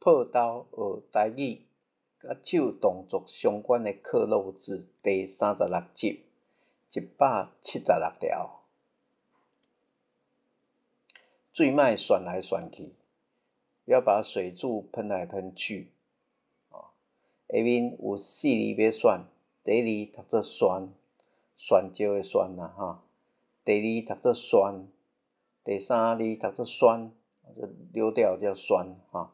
報道學台語，佮手動作相關的克漏字第三十六集，176條。水莫旋來旋去，不要把水柱噴來噴去。下面有四字欲選，第一字讀做旋，旋石的旋啦吼。第二讀做萱，第三字讀做酸，就溜掉叫酸吼。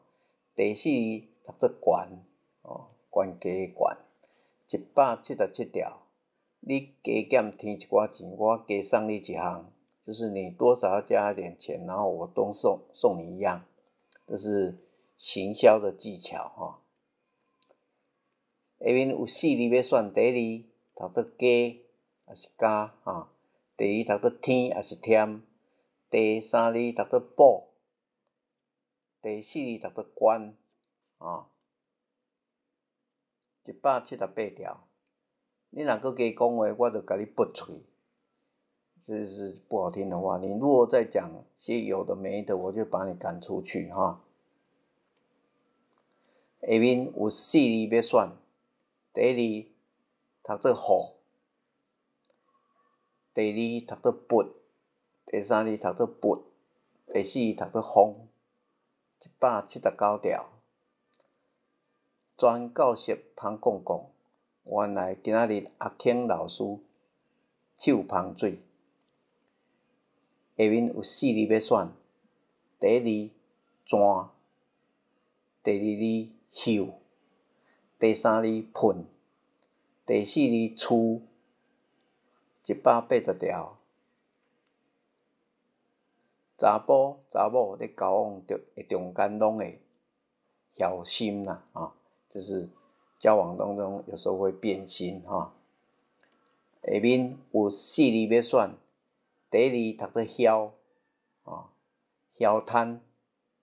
第四字讀做懸，哦，懸低的懸。177條，你加減添一寡錢，我加送你一項，就是你多少要加一點錢，然後我多送你一樣，這是行銷的技巧吼。下面有四字欲選，第一字讀做加，抑是加吼；第二讀做添，抑是添；第三字讀做補，第四字讀做關，吼。178條，你若閣加講話，我就共你撥喙。這是不好聽的話。你如果再講些有的沒的，我就把你趕出去哈。下面有四字欲選，第一字讀做予，第二讀做撥，第三字讀做撥，第四字讀做風。179條，全教室芳摃摃，原來今仔日阿卿老師嗅芳水。下面有四字欲選，第一字湠，第二字嗅，第三字噴，第四字趨。180條，查埔查某咧交往著的中間攏會梟心啦，吼，就是交往當中有時候會變心吼。下面有四字欲選，第一字讀做囂，吼，囂攤，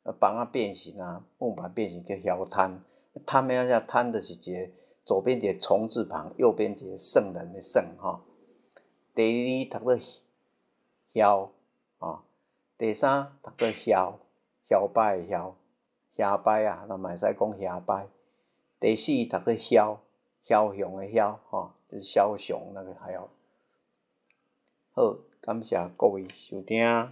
枋仔變形啊，木板變形叫囂攤。攤欲按怎攤就是一个左邊一个蟲字旁，右邊一個聖人的聖吼。第二字讀做囂，吼，第三讀做囂，囂擺的囂，遐擺啊，咱嘛會使講遐擺。第四讀做梟，梟雄的梟，吼，就是梟雄那個還有。好，感謝各位收聽。